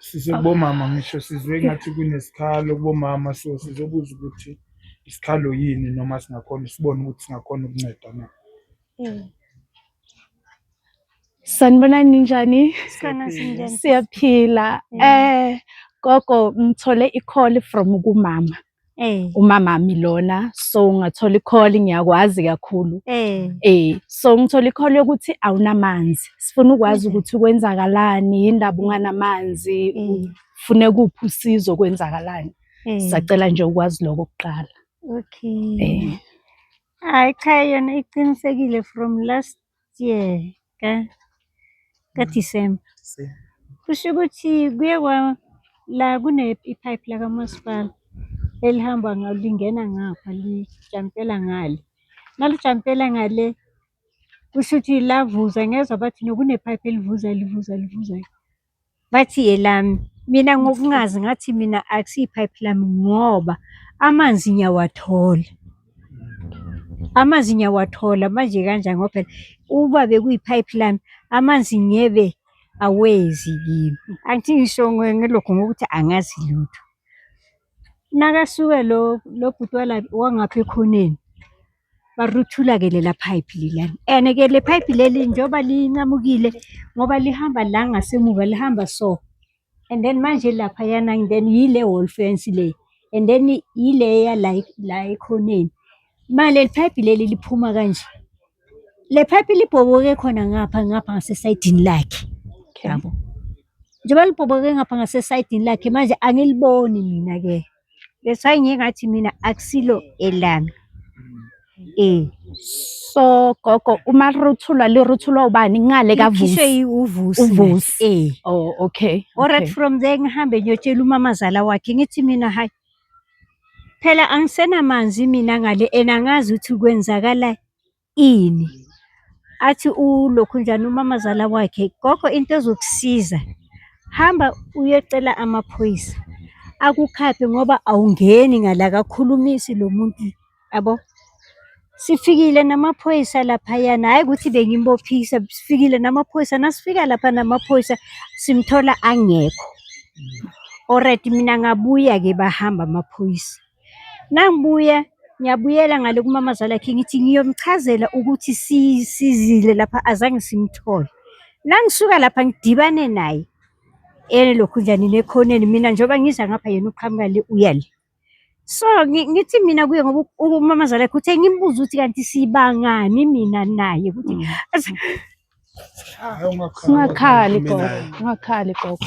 Sisekubomama ngisho sizwe ngathi kunesikhalo kubomama, so sizobuza ukuthi isikhalo yini noma singakhona sibone ukuthi singakhona ukunceda na. Sanibonani, ninjani? Sikhona, sinjani? Siyaphila. Gogo, ngithole i-call from kumama. Umamami lona, so ngathola i-call, ngiyakwazi kakhulu. So ngithola i-call yokuthi awunamanzi. Sifuna ukwazi ukuthi kwenzakalani, yindaba unganamanzi, ufune kuphi usizo, kwenzakalani. Sacela nje ukwazi lokho kuqala. Okay. Hayi cha, yona iqinisekile from last year ka December. Kusho ukuthi kuye kwa la kune ipipe la kamasipala elihamba ngalo, lingena ngapha, lijampela ngale. Malijampela ngale, kusho ukuthi lavuza, ngezwa bathi nokunepipe elivuza livuza livuza. Bathi elami. Mina ngokungazi ngathi mina akusiyi pipe lami ngoba amanzi ngiyawathola. Amanzi ngiyawathola manje kanjani, ngoba phela uba bekuyipipe lami amanzi ngebe awezi kimi. Angithi ngisho ngelokhu ngokuthi angazi lutho. Nakasuka lo bhuti wala wangapha ekhoneni, baruthula-ke lela pipe leliyana. And-ke le pipe leli njengoba linqamukile ngoba lihamba la ngasemuva, lihamba so. And then manje laphayana, then yile wall fence le, and then yile yala la ekhoneni. Ma leli pipe leli liphuma kanje. Le pipe libhoboke khona ngapha ngasesayidini lakhe. Yabo. Njengoba libhoboke ngapha ngasesayidini lakhe manje angiliboni mina-ke. That's why ngiye ngathi mina akusilo elami. So gogo, uma liruthulwa, liruthulwa ubani ngale Likhishwe kaVusi? uVusi. UVusi. Oh, okay. Alright, from there ngihambe ngiyotshela umamazala wakhe, ngithi mina hayi phela angisenamanzi mina ngale and angazi ukuthi kwenzakala ini. Athi ulokhunjani umamazala wakhe, gogo, into ezokusiza, hamba uyocela amaphoyisa akukhaphe ngoba awungeni ngala, akakhulumisi lo muntu, yabo. Sifikile namaphoyisa laphayana, hhayi ukuthi bengimbophisa, sifikile namaphoyisa, nasifika lapha namaphoyisa simthola angekho. Alright, mina ngabuya-ke, bahamba amaphoyisa. Nangibuya ngiyabuyela ngale kumamazala wakhe, ngithi ngiyomchazela ukuthi sizile lapha azange simthole. Nangisuka lapha ngidibane naye elokhunjani nekhoneni, mina njengoba ngiza ngapha yena uqhamuka le uya le. So ngithi mina kuye ngoba umamazala wakhe uthe ngimbuze ukuthi kanti sibangani mina naye ukuthi Hayi, ungakhali. Ungakhali gogo, ungakhali gogo.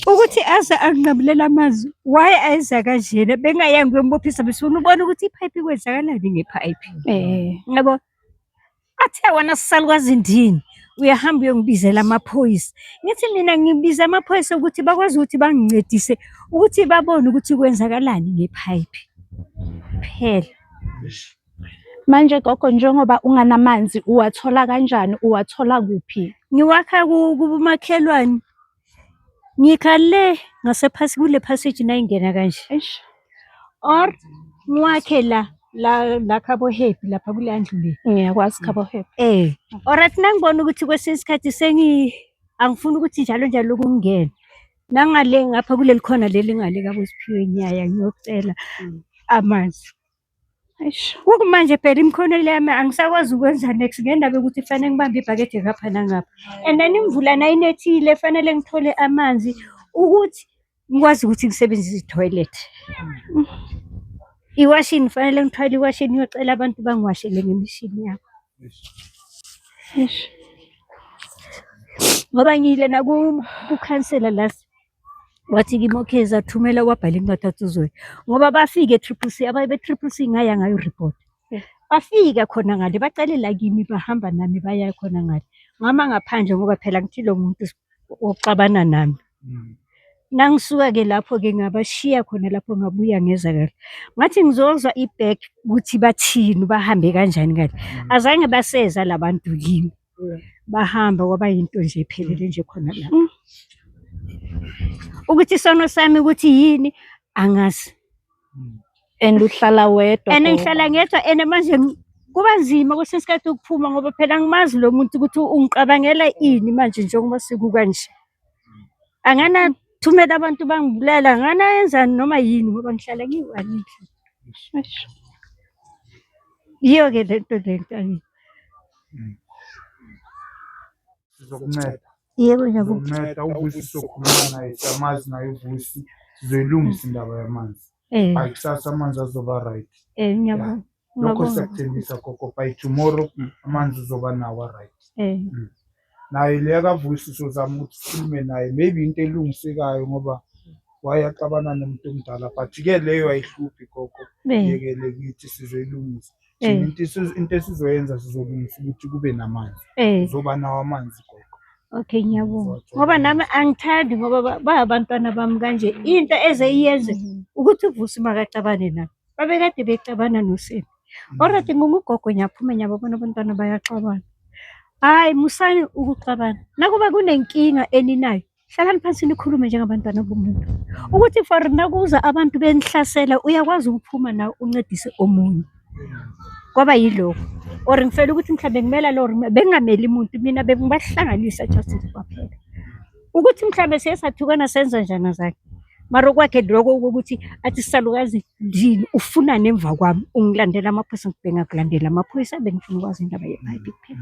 Ukuthi aze anqamulela amazwi, why ayenza kanjena, bengayanga kuyombophisa, besifuna ubona ukuthi iphayiphi kwenzakalani ngephayiphi. Yabo, athe wena salukazi ndini, uyahamba uyongibizela amaphoyisa. Ngithi mina ngibiza amaphoyisa ukuthi bakwazi ukuthi bangincedise ukuthi babone ukuthi kwenzakalani ngephayiphi phela. Manje gogo, njengoba unganamanzi, uwathola kanjani? Uwathola kuphi? Ngiwakha kumakhelwane, ngikha le ngasephasi kule passage nayingena kanje. Eish. Or ngiwakhe la khabo Happy lapha kule ndlu le. Ngiyakwazi khabo Happy. Alright, nangibona ukuthi kwesinye isikhathi sengi angifuni ukuthi njalo njalo kungene. Nangale ngapha kuleli khona leli ngale kabo Siphiwe, ngiyaya ngiyocela amanzi. Eish. Kukumanje phela imikhono yami angisakwazi ukwenza next ngendaba yokuthi kufanele ngibambe ibhakede ngapha nangapha. And then imvula nayinethile fanele ngithole amanzi ukuthi ngikwazi ukuthi ngisebenzise i-toilet. Iwashini fanele ngithwale iwashini ngiyocela abantu bangiwashele ngemishini yabo. Eish. Ngoba ngiyile nakukhansela last, wathi kimi okay, zathumela, wabhala incwadi athi uzoya. Ngoba bafike e-Triple C, abaye be-Triple C ngaya ngayo-report. Bafika khona ngale bacelela kimi, bahamba nami baya khona ngale. Ngama ngaphandle ngoba phela ngithi lo muntu wokuxabana nami. Nangisuka-ke lapho-ke ngabashiya khona lapho, ngabuya ngeza kahle. Ngathi ngizozwa i-back ukuthi bathini, bahambe kanjani kahle. Azange baseza la bantu kimi. Bahamba kwaba yinto nje ephelele nje khona lapho. Ukuthi isono sami ukuthi yini angazi. And uhlala wedwa, And gogo? ngihlala ngedwa and manje. Kuba nzima kwesinye isikhathi ukuphuma ngoba phela angimazi lo muntu ukuthi ungicabangela ini manje njengoba sekukanje. Anganathumela abantu bangibulala, anganayenzani noma yini ngoba ngihlala ngiyi-one endlini. Yiyo-ke le nto le nto. Sizokunceda. Yebo, ngiyabonga. Sizokunceda uVusi sizokhuluma naye siyamazi naye uVusi. Sizoyilungisa indaba yamanzi. By kusasa amanzi azoba right. Ngiyabonga. Lokho Ngiyabonga. siyakuthembisa gogo, by tomorrow amanzi uzoba nawo right. Naye le kaVusi sizozama ukuthi sikhulume naye, maybe into elungisekayo ngoba wayaxabana nomuntu omdala, but-ke leyo ayihluphi gogo. Yekele kithi sizoyilungisa. Thina into esizoyenza sizolungisa ukuthi kube namanzi. Uzoba nawo amanzi gogo. Okay, ngiyabonga. Ngoba nami angithandi ngoba bayabantwana bami kanje. Into ezeyiyenze ukuthi uVusi makacabane nami. Babekade becabana noSemi. Already ngingugogo ngiyaphuma ngiyababona abantwana bayaxabana. Hhayi musani ukuxabana. Nakuba kunenkinga eninayo, hlalani phansi nikhulume njengabantwana bomuntu. Ukuthi for nakuza abantu benihlasela uyakwazi ukuphuma nawe uncedise omunye. Kwaba yilokho. Or ngifela ukuthi mhlawumbe ngimela lo or bengingameli muntu mina bengibahlanganisa just nje kwaphela. Ukuthi mhlawumbe siye sathukana senza njani azange. Mara okwakhe lokho ukuthi athi salukazi ndini ufunani emva kwami ungilandela amaphoyisa, ngithi bengakulandela amaphoyisa bengifuna ukwazi indaba yephayiphi kuphela.